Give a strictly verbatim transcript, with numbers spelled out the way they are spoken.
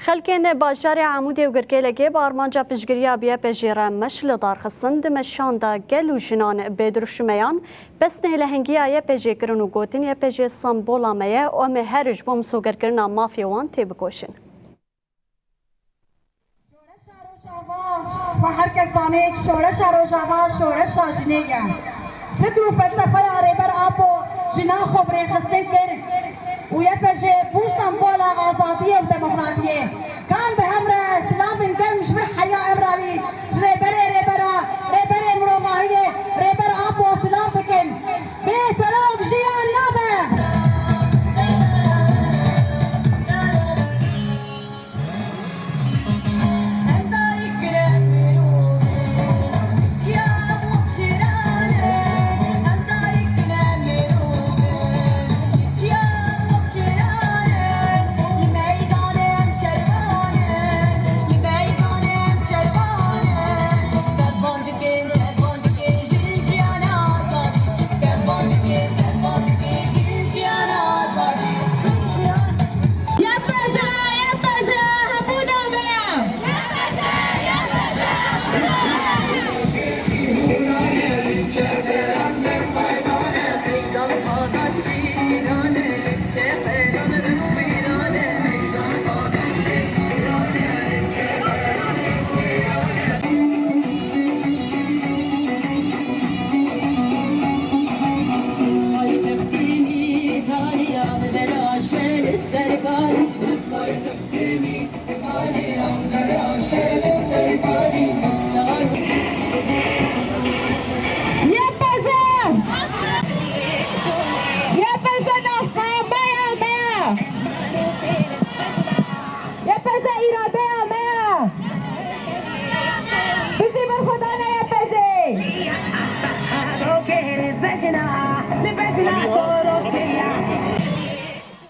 Xelkên bajarê Amûdê û Girkêlekê bi armanca piştgiriya bi Y P J re meş li dar xistin. Di meşan de gel û jinan bê dirûşmeyan pesnê lehengiya Y P J kirin û gotin, Y P J sembola me ye û em ê her ji bo misogerkirina mafê wan têbikoşin. Şoreşa Rojava, xwe her kes zanê ku şoreşa Rojava şoreşa jinê ye. Fikr û felsefeya Rêber Apo jinan xwe bi rêxistin kir û Y P J bû sembola azadiyê û demokratiyê. Kan bi hev re silavên germ ji vir Heyya Emralî, ji Rêberê Rêbera, Rêberê Mirovahiyê, Rêber Apo silav dikin. Bê serok jiyan nabe. Y P J! Y P J nasnameya me ye! Y P J îradeya me ye! Bijî berxwedana Y P J!